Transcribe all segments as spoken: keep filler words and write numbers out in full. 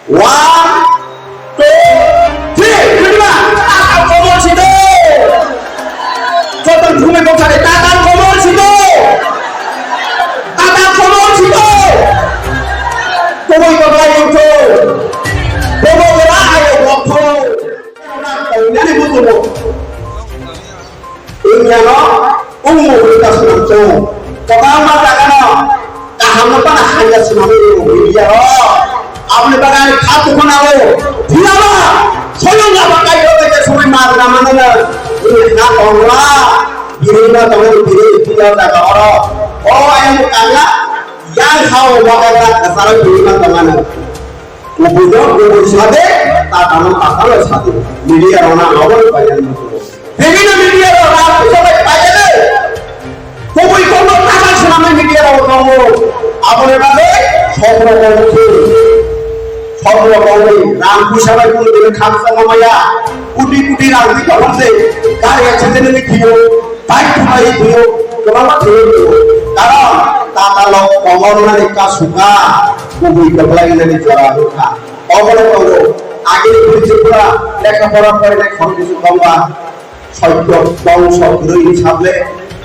One, two, three, ready ba? Tata komor sito. Joto thumwi boksa de, tata komor sito. Tata komor sito. Kubui koklai wngthu. Bobo gora ayo wngthu. Nani butumo. Wngya no, wngmo wngka swnam chwng. Kwbangma jaga no, kaham no phano hamya swnamwi wngmo wngya o. Aboni bagwi ani kha tongkha nango. Phiyaba, soyong lama kaitor bai khe sumai mar rwna mano no. Wngya kha tongla, birui no tongo, birui phiyaba jaga oro. O ayang kangla, yang hao bagwi kwcharo birui no tongmano. Kubui no kubui sade, tatano tatano sade. Media rok no abo no paiyani. Bibhinno media rok rang puisa bai paiyani. Kubui kono tata swnamnai media rok tongo. Aboni bagwi sokro kongwi. Sokro kongwi rang puisa bai kunu dino khamsa mamaya. Kuti kuti rang di kaham se. Gari accident ni kiyo. Bike thumai thwiyo, kwbangma thwiyo thwiyo. Karon, tata lok komor nani kasuka, kubui kwplai nani jora wngkha. Obono tongo, agini bwrwi Tripura lekha pora porinai khoroknwi se kongba, soityo bongso kwrwi sable,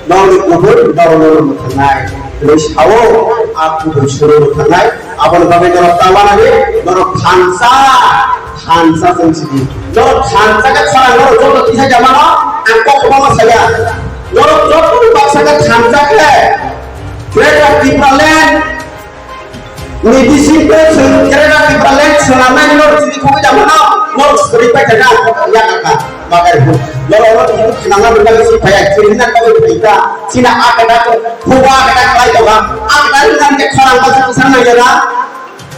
nongni kubui norok norok mwthangnai. Hwnwi sao, a kubui suro mwthangnai. Aboni bagwi norok ta manani, norok thansa, thansa chwng sidi. Norok thansa khe khorang norok joto tisa jamano, ang kok kwbangma saya. Norok joto baksa khe thansa khe, Greater Tipraland ni bising khe chwng Greater Tipraland swnamnai norok sidi khogwi jamano, norok sori pai kha ang kok ya kha. Bagai bu. Norok norok hindu khnana benda si phaya, chini na koi phai ta. Sina akada ko, huba akada khlai toga. Akada hindu ke khorang ba sa sang na yara.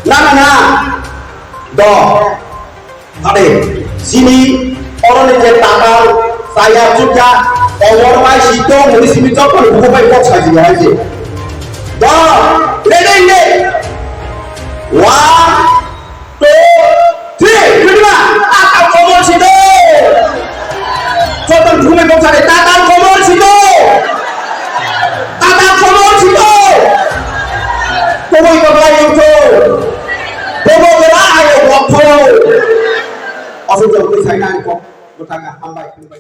Na, na, na. Do. Ade, sini, oroni je takal, saya juga, omor bai sito, muni simi chopon, buku bai kok saji hai je. Do, ready, ready. One, two, three, ready ba? Tata komor sito. Joto thumwi boksa de, tata komor sito. Tata komor sito. Kubui koklai wngthu. Bobo gora ayo wngthu. Aswk jotoni saina ani kok bwthanga hambai hambai.